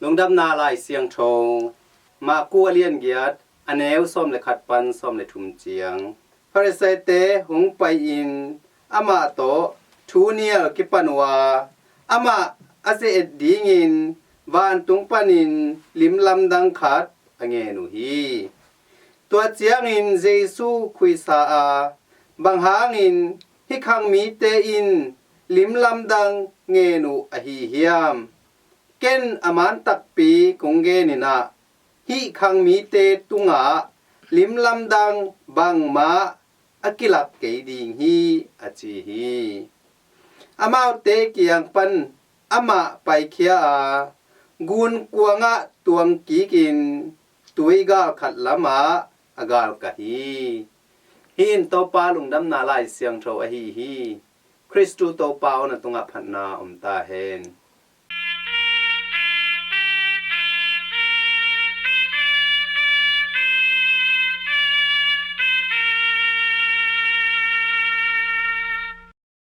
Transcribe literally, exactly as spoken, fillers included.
Lungdamna Lai Siangtho, Marku a lian giat, a neu sawm le khat pan sawm le thum ciang. Pharisee-te hong pai-in amah tawh thu nial kipan uh a, amah a ze-et dingin vantung panin lim lamdang khat a ngen uh hi. Tua ciangin Jesu khuisa a, "Bang hangin hih khang mite in lim lamdang ngen uh ahi hiam? Ken a man takpi kong genin ah, hih khang mite tungah lim lamdang bangmah a kilak kei ding hi," a ci hi. Amaute kiang pan amah paikhia a, gunkuangah tuang kikin tui galkhat lamah a galkah hi. Hih in Topa Lungdamna Lai Siangtho ahi hi. Khristu Topa aw, na tungah phatna om ta hen.